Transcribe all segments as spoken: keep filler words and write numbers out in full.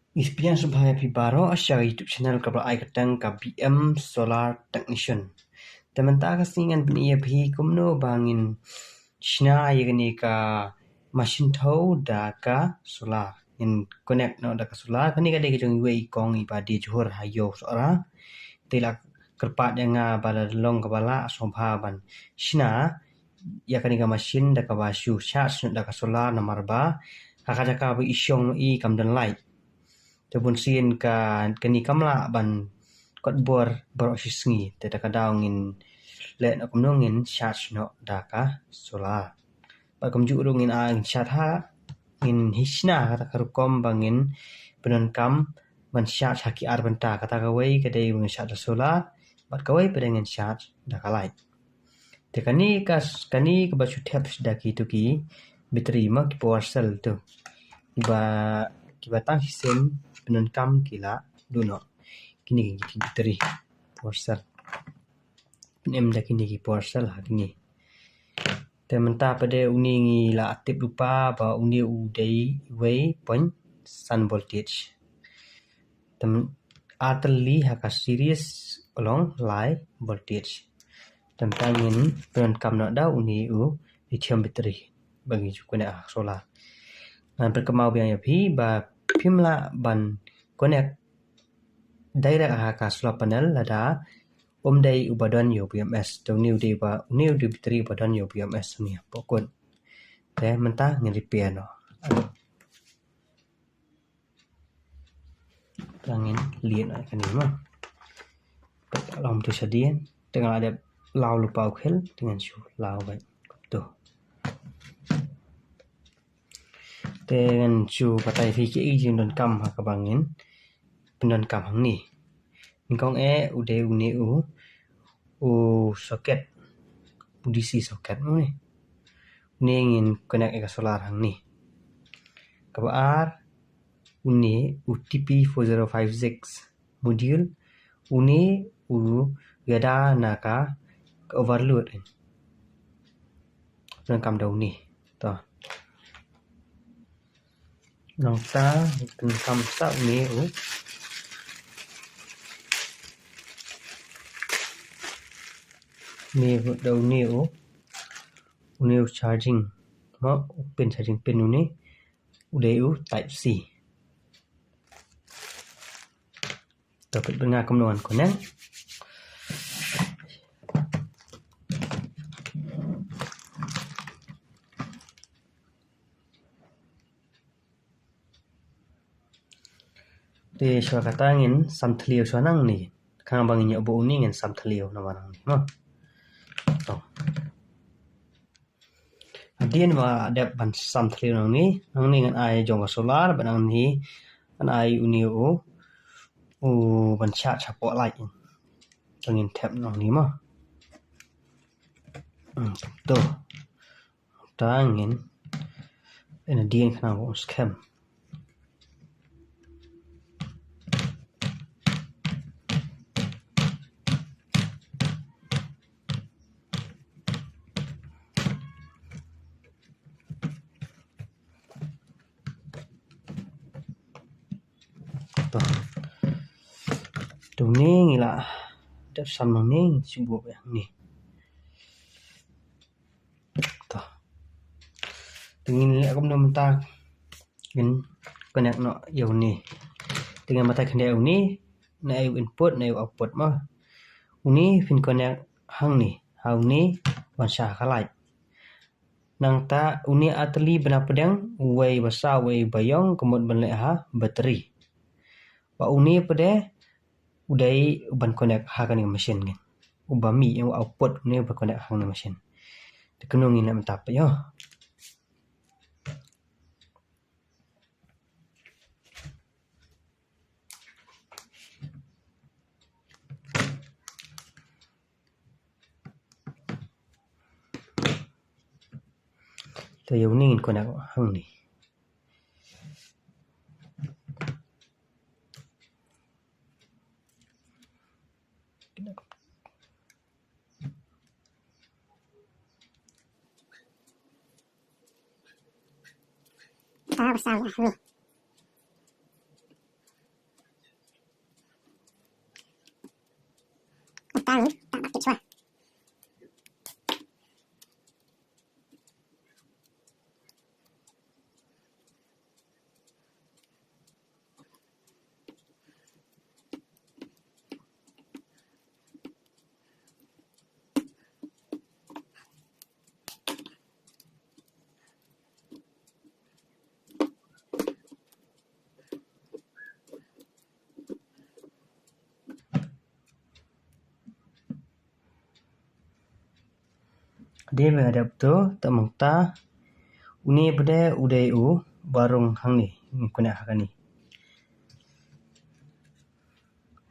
Ngi pdiang sngewbha ïa phi baroh sha ka YouTube channel kaba la ai kyrteng ka B M Solar Technician. Te mynta ka sngi ngan pyni ïa phi kumno ba ngin shna ïa kane ka machine thew da ka solar. Ngin connect noh da ka solar. Kane ka dei ka jong iwei i kong iba die jhur ha ïew Sohra. Te la kyrpad ïa nga ba la long kaba la sngewbha ban shna ïa kane ka machine da kaba shu charge noh da ka solar namar ba ha ka jaka ba i shong i kam don light. Te bun sien ka, kane kam lah ban kot bor baroh shi sngi. Te da ka daw ngin leh noh kumno ngin charge noh da ka solar. Bad kumjuh ruh ngin ai ngin charge ha, ngin hi shna kata ka rukom ba ngin pyndonkam ban charge ha ki ar bynta, kata kawei ka dei ba ngin charge da solar bad kawei pat ngin charge da ka light. Te kane ka, kane kaba shu thep da kito ki battery ma ki power cell tu. Kiba, kiba tang shisien pyndonkam ki la duh noh. Kine ki battery power cell. Pynim da kine ki power cell ha kine. Te mynta pat de une ngi la tip lypa ba une u dei wei point san voltage. Te ar tylli ha ka series u long lai voltage. Te mynta ngin pyndonkam noh da une u lithium battery ba ngi ju connect ha solar. Ngan pynkynmaw biang ïa phi ba phim lah ban connect direct ha ka solar panel lada um dei uba don ïa u B M S. Te une u dei ba, une u dei battery uba don ïa u B M S une hapoh kut. Te mynta ngin repair noh. Te ngin leit noh kane ma. Long tu shadien. Te nga la dep law lypa u khil, te ngan shu law beit. Tu. Te ngan shu batai phi kiei ki jingdonkam ha kaba ngin pyndonkam hangne. Nyngkong eh u dei une u, u socket, u D C socket mo. Une ngin connect ïa ka solar hangne. Kaba ar une u T P four zero five six module, une u ïada na ka, ka overload. Pyndonkam da une. To. Nangta pyndonkam sa une u, une u da une u, une u charging. Ma u pin charging pin une u dei u type C. To peit bad nga kumno ngan connect. Te shuwa kata ngin sam thliew shuwa nangne. Khnang ba ngin ïoh buh une ngin sam thliew namar nangne mo. To. Hadien ba dep ban sam thliew nangne, nangne ngan ai jong ka solar, bad nangne ngan ai une u, u ban charge hapoh light. To ngin thep nangne mo. Hmm, to. To ngin ai hadien khnang ba un skhem. To. To une ngi la dep sam nangne, shu buh ïa une. To. Te ngin leh kumno mynta, ngin connect noh ïa une. Te ngin batai khyndiat ïa une, na ïa u input, na ïa u output mo. Une phin connect hangne, ha une ban shah ha ka light. Nangta une ar tylli ba na pdeng, uwei ba saw, uwei ba ïong, ka mut ban leh ha battery. Ba une pat de u dei u ban connect ha kane ka machine ngin. Uba mih, u output une uba connect ha kane ka machine. Te kumno ngin leh mynta pat ïoh. Te ïa une ngin connect hangne. Ah, basta, ah, lu. Tang, tang, tang, tang, tang. Dei ba nga dep to, te mynta une pat de u dei u ba rung hangne, ngi connect ha kane.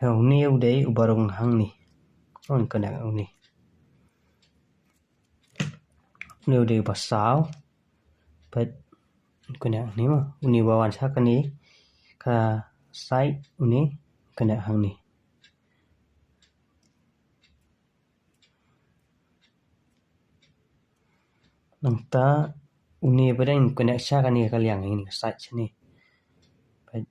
Ha une u dei u ba rung hangne. Ngi connect une. Une u dei ba saw. Pat une hangne mo. Une ba wan sha kane ka side une connect hangne. Nangta une pat de ngi connect sha kane ka liang, ine ka side shane. Pat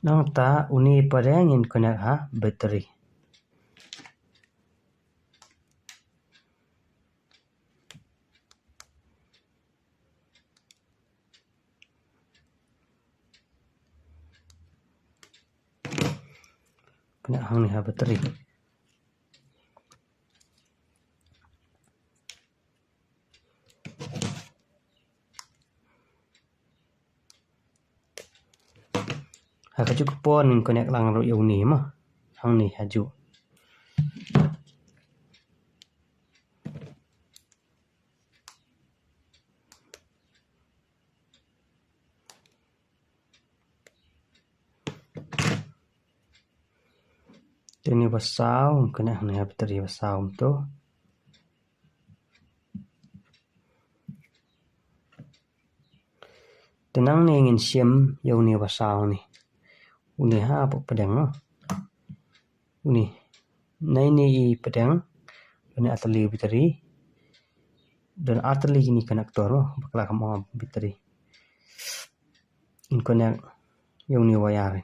Nangta une pat de ngin connect ha battery. Connect hangne ha battery. Ha kajuh ka por ngin connect lang ruh ïa une mo. Hangne hajuh. Te une ba saw, ngin connect hangne ha battery ba saw kumto. Te nangne ngin shim ïa une ba saw ne. Une hapoh pdeng mo. Une. Na ine i pdeng. Une artylli battery. Don artylli kine connector mo. Bakla ka mo battery. Ngin connect ïa une wire.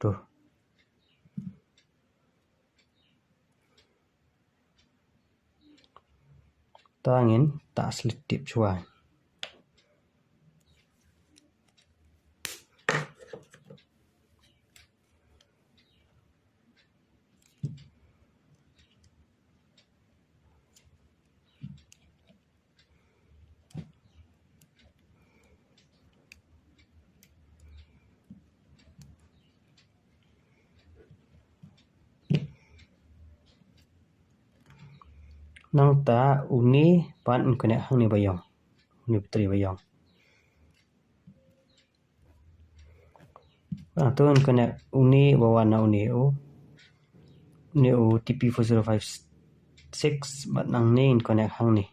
To. Te ngin ta slit tip shuwa. Nangta une pat ngin connect hangne ba ïong. Une battery ba ïong. Ah, to ngin connect une ba wan na une u. Une u T P four zero five six, bad nangne ngin connect hangne.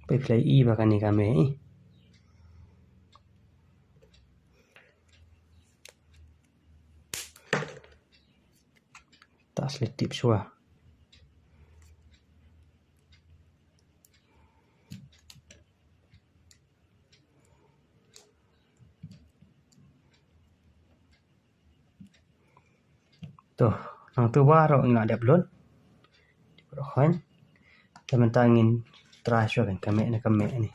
Peit phi la ïohi ba kane ka mih. Ta slit tip shuwa. To, nangta baroh ngi la dep lut. Baroh khun. Te mynta ngin try shuwa kan ka mih ne kam mih ne.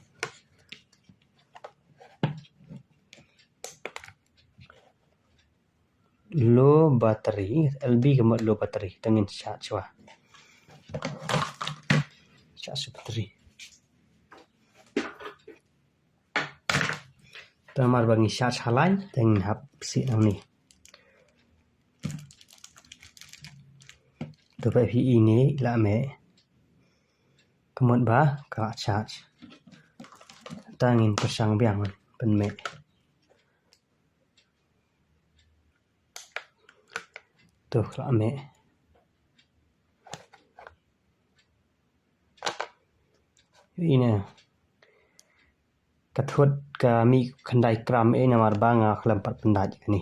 low battery, L B ka mut low battery, te ngin charge shuwa. Charge battery. Te namar ba ngi charge halai, te ngin hap psiah nangne. To peit phi ine la meh. Ka mut ba ka la charge. Te ngin pyrshang biang pynmeh. To ka la meh. Ine. Ka thut ka mih khyndai kram, eh, namar ba nga khlem pat pyndait kane.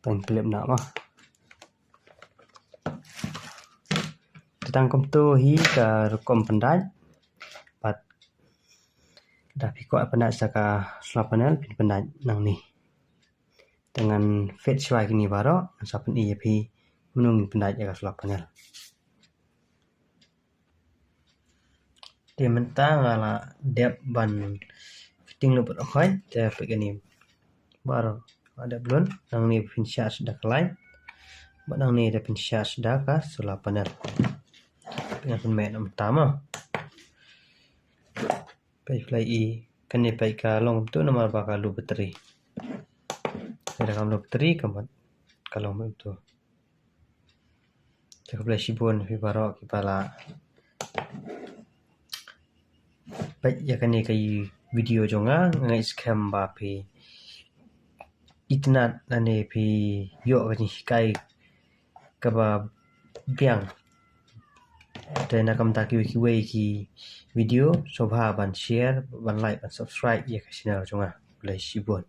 Pynklip na ma. Te tang kumto hi ka rukom pyndait. Bad da phi kwah pyndait sa ka solar panel, phin pyndait nangne. Te ngan fit shuwa kine baroh, ngan sa pyni ïa phi kumno ngin pyndait ïa ka solar panel. Te mynta nga la dep ban fitting lubut hooid, te peit kane baroh nga dep lun, nangne phin charge da ka light, bad nangne te phin charge da ka solar panel. Te ngan pynmeh na mynta ma. Peit phi la i, kane peit ka long kumto namar ba ka low battery. Peit da ka low battery ka mut ka long kumto. Te khublei shibun phi baroh kiba la peit ïa kane ka video jong nga, nga ngeit skhem ba phi itynnad lane phi ïoh ka jinghikai kaba biang. Te na ka bynta kiwei kiwei ki video, sngewbha ban share, ban like, ban subscribe ïa ka channel jong nga. Khublei shibun.